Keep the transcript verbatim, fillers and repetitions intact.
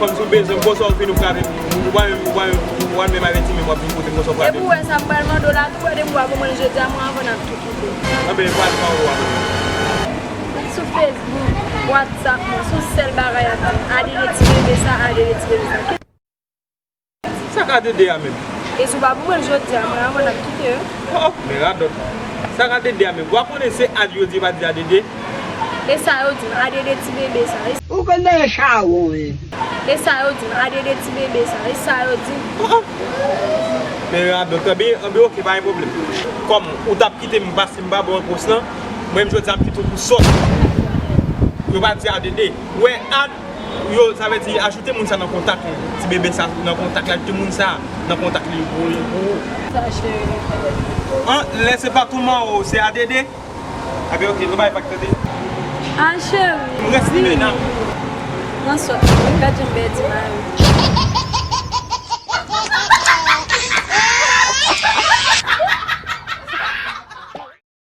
Kòm si w bezwen m, konsa w vin ou frape m. Ou pa menm, ou pa menm, ou pa menm avèti m, w ap vin kote m konsa w frape m. Epi w wè sa m pral mande w la tou, wè depi w pa konprann jodi a, mwen avè w n ap tou kite. Anben, pral pa ou a. Sou Facebook, WhatsApp, mwen, se yon sèl bagay ap di m, A D D ti bebe sa, A D D ti bebe sa. Sa k A D D a menm? E si w pa konprann jodi a, mwen avè w n ap kite, wi. Oh, oh, men radòt. Sa k A D D a menm? Ou pa konnen se ad yo di, pa di A D D? E sa yo di m, A D D ti bebe sa. Ou konn nan chawon, wi. E sa yo di m, A D D ti bebe sa. E sa yo di m. Oh, oh. Men radòt, anben, anben, oke, pa gen pwoblèm. Kòm ou t ap kite m pase m pa ba w repons lan, mwen menm jodi a m kite w pou sòt. Yo pa di A D D. Ou wè, ad, yo, sa vle di, ajoute moun sa nan kontak ou. Ti bebe sa nan kontak li, ajoute moun sa nan kontak li pou, pou ou. Sa, cheri. An, lè se pa tou man ou, se A D D? Anben, oke, nou bay fak tande. Ah, cheri. M rès li menm nan. Nan sòt, mwen pèdi m pèdi mari.